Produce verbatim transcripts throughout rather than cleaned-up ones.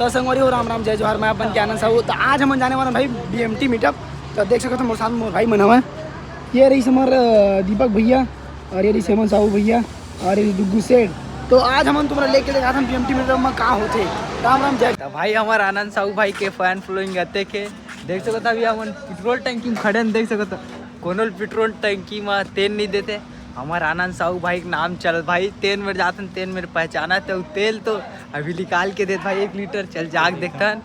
तो संगवारी हो, राम राम, जय जोहार, मैं अपन के आनंद साहू। तो आज हमन जाने वाला भाई बीएमटी मीटअप। तो देख सकत हो मोर साथ मोर भाई मन हवय, ये रही हमर, अ, दीपक भैया, और ये रही हेमंत साहू भैया, और ये रही डुग्गू सेठ। तो आज हमन तुम्हारा लेके देखा था बीएमटी मीटअप में का होथे। राम राम, जय। तो भाई हमर आनंद साहू भाई के फैन फॉलोइंग अतेक हे, देख सकत हो अभी हमन पेट्रोल टंकी में खड़े हन, देख सकत हो कोनो ल पेट्रोल टंकी में तेल नहीं देते। हमर आनंद साहू भाई के नाम चल भाई, तेल मेर जाथन, तेल मेर पहचाना ते तेल तो अभी निकाल के देत भाई एक लीटर। चल जाके देखथन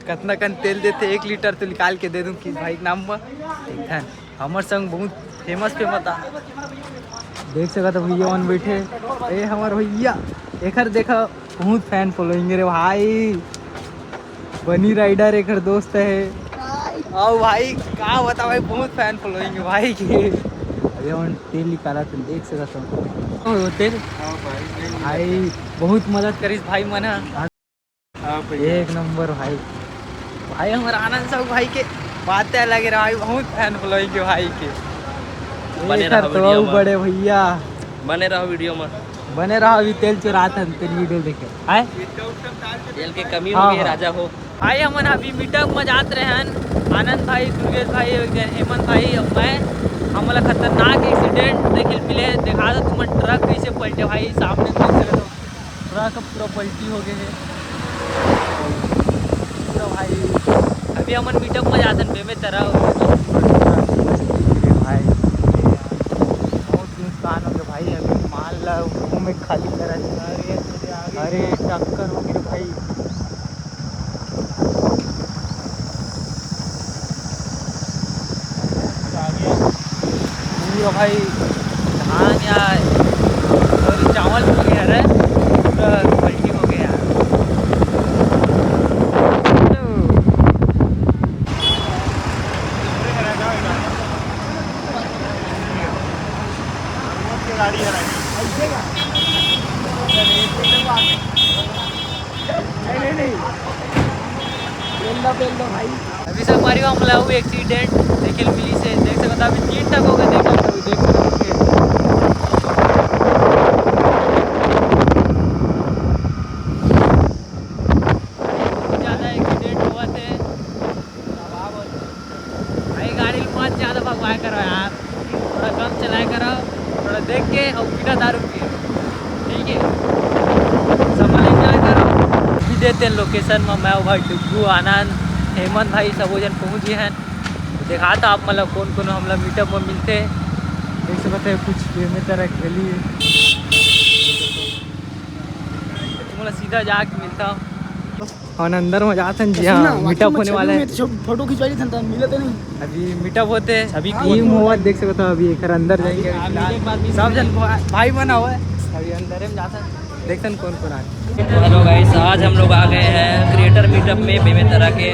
कतना कन तेल देथे, एक लीटर तो निकाल के दे दूं कि भाई के नाम पर। देखथन हमर संग बहुत फेमस फेमस आ, देख सकत हो भैया मन बैठे। ए हमर भैया, एकर देखा बहुत फैन फॉलोइंग रे भाई, बनी राइडर एकर दोस्त हे। आओ भाई, का बता भाई, बहुत फैन फॉलोइंग हे भाई के। अभी हमन तेल निकाला तो देख सकत हो। ओ, तेल हाँ भाई, तेल भाई बहुत मदद करिस भाई मन ह। हाँ भैया। एक नंबर भाई। भाई हमर आनंद साहू भाई के बातें अलग रहा भाई, बहुत फैन फॉलोइंग हे भाई के। बने एकर रहो तो वीडियो अउ में। बड़े भैया। बने रहो वीडियो में। बने रहो, अभी तेल चुरात हन तेल वीडियो देखे। हाय। तेल के कमी हाँ, होगे हाँ। राजा हो। भाई हमन अभी मीटअप में जात रहे हन, आनंद भाई, दुर्गेश भाई, एक जन हेमंत भाई, अब मैं। हमला खतरनाक एक्सीडेंट देखे मिले, देखा दो तुमन ट्रक कैसे पलटे भाई, सामने में देख सकत हो। पूरा का पूरा पलटी हो गए है। पूरा भाई, अभी हमन मीटअप में जाथन बेमेतरा। भाई बहुत नुकसान हो गया भाई, अभी माल ला मुंह में खाली करा। अरे टक्कर हो गया भाई। पूरा भाई धान या sorry, चावल पूरी हरे, पूरा पलटी हो गया। नहीं, नहीं, नहीं। पेल दो, पेल दो भाई। अभी संगवारी हो, हमला अउ एक्सीडेंट देखे ल मिली से, देख सकत हो, अभी तीन ठक हो गए, देख सकत हो, देख सकत हो। बहुत ज़्यादा एक्सीडेंट हुआ थे। भाई गाड़ी में मत ज़्यादा भगवाया करो यार, थोड़ा कम चलाया करो, थोड़ा देख के और बिना दारू पिए, ठीक है? सब एंजॉय करो। अभी देते हैं लोकेशन में, मैं, भाई डुग्गू, आनंद, हेमंत भाई, सब वो जन पहुँच गए हैं। तो देखा था आप, मतलब कौन कौन हमला मीटअप में मिलते, देख सकते हैं कुछ बेमेतरा गली है। तुम्हारा सीधा जाके मिलता हूँ। और अंदर में जात हन जी, सुन ना, हाँ, मीटअप होने वाला है। तो फोटो खिंचवा ली थन, मिलत नहीं। अभी मीटअप होते हैं। अभी हाँ, टीम होत देख सकत हो, अभी एकर अंदर जाएंगे। सब जन भा-, भाई बना हुआ है। अभी अंदर में जात हन, देखते हैं कौन कौन आ गया। हेलो गाइस, आज हम लोग आ गए हैं क्रिएटर मीटअप में बेमेतरा के,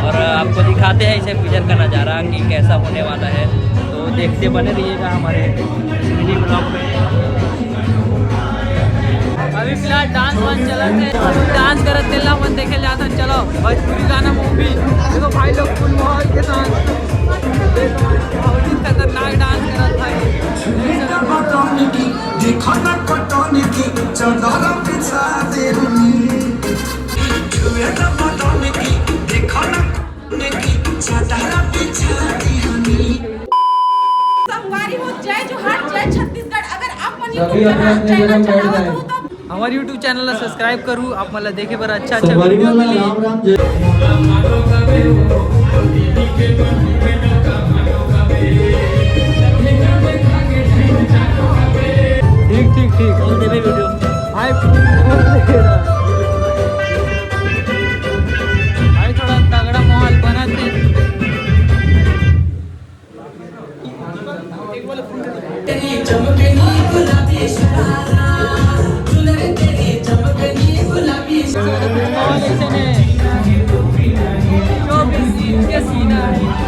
और आपको दिखाते हैं इसे विजन का नज़ारा कि कैसा होने वाला है। तो देखते बने रहिएगा हमारे मिनी ब्लॉग में। अभी फिलहाल डांस वांस चलत है, अभी डांस करत तेला मन देखे जात हन। चलो भोजपुरी गाना मूवी देखो भाई लोग, फुल माहौल के साथ। बहुत ही खतरनाक डांस करत भाई। देखो ना पटौनी की चदरा बिछा दे हमी। छुए ना पटौनी की, देखो ना पटौनी की चदरा बिछा दे हमी। संगवारी हो, जय जोहार, जय छत्तीसगढ़। अगर आप मन YouTube चैनल चलावत हो तो हमारे YouTube चैनल ला सब्सक्राइब करू, आप मन ला देखे बर अच्छा अच्छा वीडियो मिली। ठीक ठीक ठीक। भाई भाई थोड़ा तगड़ा माहौल बना थे।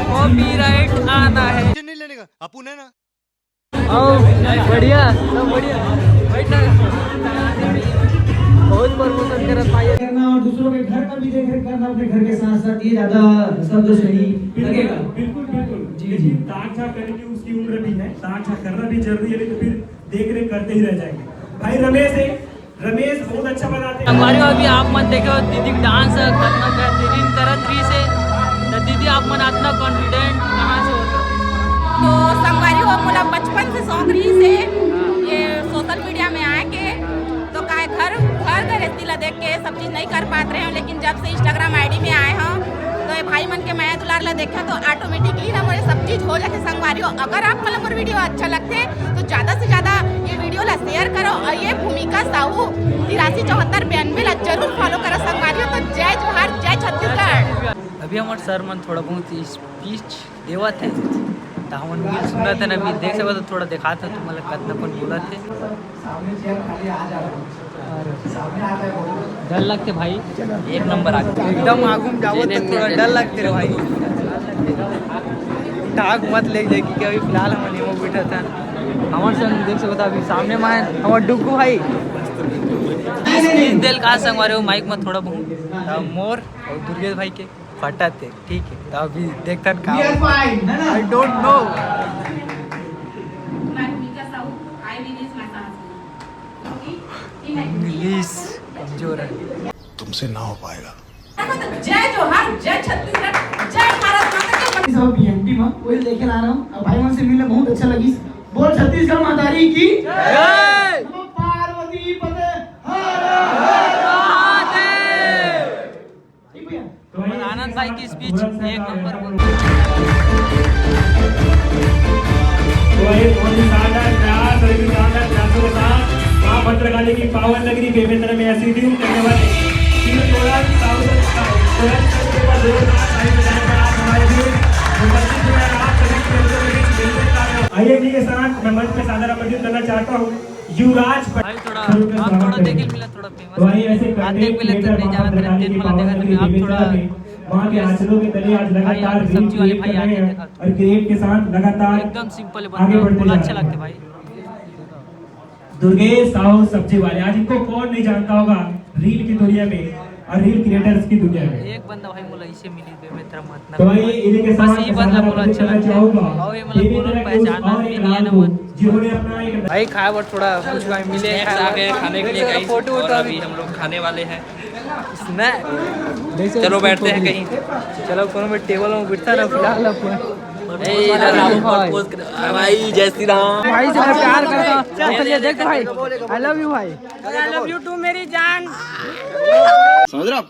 कॉपीराइट आना है। नहीं लेने का, अपन है ना। आओ, बढ़िया, सब बढ़िया। बैठना। बहुत प्रमोशन करत भाई। करना और दूसरों के घर का भी देख रेख करना, अपने घर के साथ साथ, ये ज्यादा शब्द सही बिल्कुल, लगेगा। बिल्कुल, बिल्कुल। जी, लेकिन जी। ताक झाक करने की उसकी उम्र भी है, ताक झाक करना भी जरूरी है, लेकिन फिर देख रेख करते ही रह जाएंगे। भाई रमेश है, रमेश बहुत अच्छा बनाते हैं। संगवारी हो, अभी आप मन देखे हो दीदी के डांस, कतना बेहतरीन करत रहिस हे। तो दीदी, आप मन अतना कॉन्फिडेंट कहाँ से होता? तो संगवारी हो, मोला बचपन से शौक रहिस हे ये सोशल मीडिया में आए के। तो काय घर घर गृहस्थी ला देख के सब चीज नहीं कर पात रहे हो, लेकिन जब से इंस्टाग्राम आईडी में आए हो, तो ये भाई मन के मया दुलार ला देखा तो ऑटोमेटिकली ना मोरे सब चीज हो जाते। संगवारी हो, अगर आप मन ला मोर वीडियो अच्छा लगते तो ज्यादा से ज्यादा ये वीडियो ला शेयर करो और ये भूमिका साहू तिरासी चौहत्तर बयानवे ला जरूर फॉलो करो संगवारी हो। तो जय जोहार, जय छत्तीसगढ़। अभी हमर सर मन थोड़ा बहुत स्पीच देवत हे, त हमन मिल सुनत हे ना, अभी देख सकत हो, थोड़ा देखात हे तुमन ला कतना कोन बोलत हे। डर लगथे भाई। एक नंबर आगू। एकदम आगू में जावत तो थोड़ा डर लगथे रे भाई। टाक मत ले जाए, क्योंकि अभी फिलहाल हमन एमा बैठत हन। हमर संग देख सकत हो अभी सामने में हे हमर डुग्गू भाई। स्पीच देल का संगवारी हो, माइक में थोड़ा बहुत। त मोर और दुर्गेश भाई के फटा थे, ठीक है, तो अभी देखथन का। We are fine, है ना? I don't know। मैं भूमिका Sahu, I will use my chance। English कमजोर है। तुमसे ना हो पाएगा। जय जोहार, जय छत्तीसगढ़, जय भारत माता की। सब बीएमटी में वही लेके आ रहा हूँ। अब भाई मन से मिलने बहुत अच्छा लगी। बोल छत्तीसगढ़ माता री की जय। नमो पार्वती पते हर हर महादेव। ठीक भैया। तो भाई, आनंद भाई की स्पीच एक नंबर बोल। तो भाई, बहुत ही शानदार प्रयास और भी शानदार प्रयासों के साथ माँ भद्रकाली की पावन नगरी बेमेतरा में ऐसी टीम करने वाले तीन तोरण, साउथ तोरण के बाद जोरदार ताली बजाने पर आज हमारे बीच उपस्थित हुए हैं। आप सभी के बीच मिलते हैं। आइए, इन्हीं के साथ मैं मंच पे सादर आमंत्रित करना चाहता हूँ युवराज भाई, थोड़ा, शुरू का आप स्वागत थोड़ा करेंगे। देख मिला, थोड़ा फेमस। तो भाई, ऐसे आप देख कंटेंट मिले तो क्रिएटर नहीं माँ जानत रहे, भद्रकाली के तेज पावन वाला नगरी देख मिला बेमेतरा थोड़ा। में माँ के आंचलों के तले आज लगातार भाई, रील सब्जी क्रिएट वाले कर भाई रहे आते हैं। हैं। और क्रिएट के साथ लगातार एकदम सिंपल है आगे बंदा, बढ़ते बोला जा अच्छा रहे हैं। लगता है भाई। दुर्गेश साहू सब्जी वाले, आज इनको कौन नहीं जानता होगा रील की दुनिया में और रील क्रिएटर्स की दुनिया में। एक बंदा भाई मोला इसे मिली बेमेतरा में। तो भाई, इन्हीं के साथ बस ये बंदा मोला अच्छा लगता है। और ये मतलब कोनो पहचान भी नहीं है ना मन। जिन्होंने अपना एक भाई खाए बर थोड़ा कुछ भाई मिले, स्नैक्स आ गए खाने के लिए, गाइस। फोटो और वोटो अभी हम लोग खाने वाले हैं स्नैक। चलो बैठते हैं कहीं। चलो कोनो में टेबल में बैठता ना फिलहाल अपन। ए, इधर आओ, propose कर। हाँ भाई, जय श्री राम। भाई से मैं प्यार करता हूँ। चलिए देख भाई, I love you भाई। I love you too मेरी जान। समझ रहे हो आप?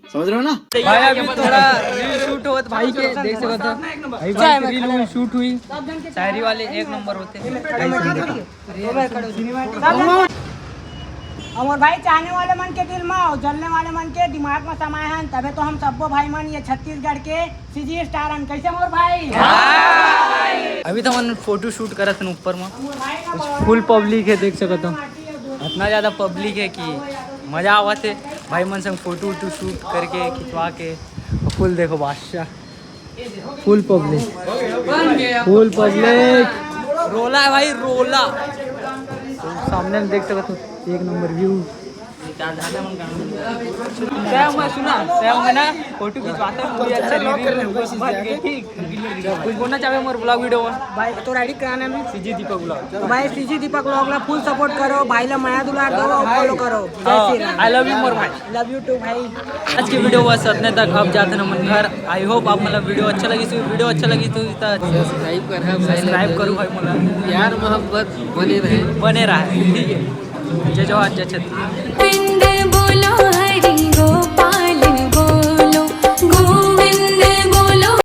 समझ रहे हो ना? भाई अभी थोड़ा रील शूट होत भाई के, देख सकत हो भाई, भाई के रील शूट हुई। शायरी वाले एक नंबर होते। हमर भाई चाहने वाले मन के दिल में और जलने वाले मन के दिमाग में समाए हन, तबे तो हम सब्बो भाई मन ये छत्तीसगढ़ के सीजी स्टार हन। कैसे मोर भाई? अभी तो हमन फोटो शूट करत हन ऊपर में, फुल पब्लिक है, देख सकत हो। इतना ज्यादा पब्लिक है कि मजा आवत है। भाई मन संग फोटो वोटो शूट करके, खिंचवा के, फुल देखो बादशाह, फुल पब्लिक, फुल पब्लिक। रोला है भाई, रोला। सामने में देख सकत हो, एक नंबर व्यू। सैम, मैं सुना, सैम, मैं ना फोटो खिंचवाते हैं, पूरी अच्छी रील बन गई, ठीक। कुछ बोलना चाहे मोर ब्लॉग वीडियो में? भाई, तोर आईडी का नाम है? CG Deepak blog. तो भाई, सीजी दीपक ब्लॉग ला फुल सपोर्ट करो, भाई ला मया दुलार दो और फॉलो करो। जय Shri Ram. I love you मोर भाई। Love you too भाई। आज की वीडियो बस इतने तक। अब जाते ना मन घर। I hope आप मतलब वीडियो अच्छा लगी, तो वीडियो अच्छा लगी तो सब्सक्राइब कर, सब्सक्राइब करो भाई मोला। प्यार मोहब्बत बने रहे। बने रहे, ठीक है। जय जोहार, जय छत्तीसगढ़। पिंड बोलो हरि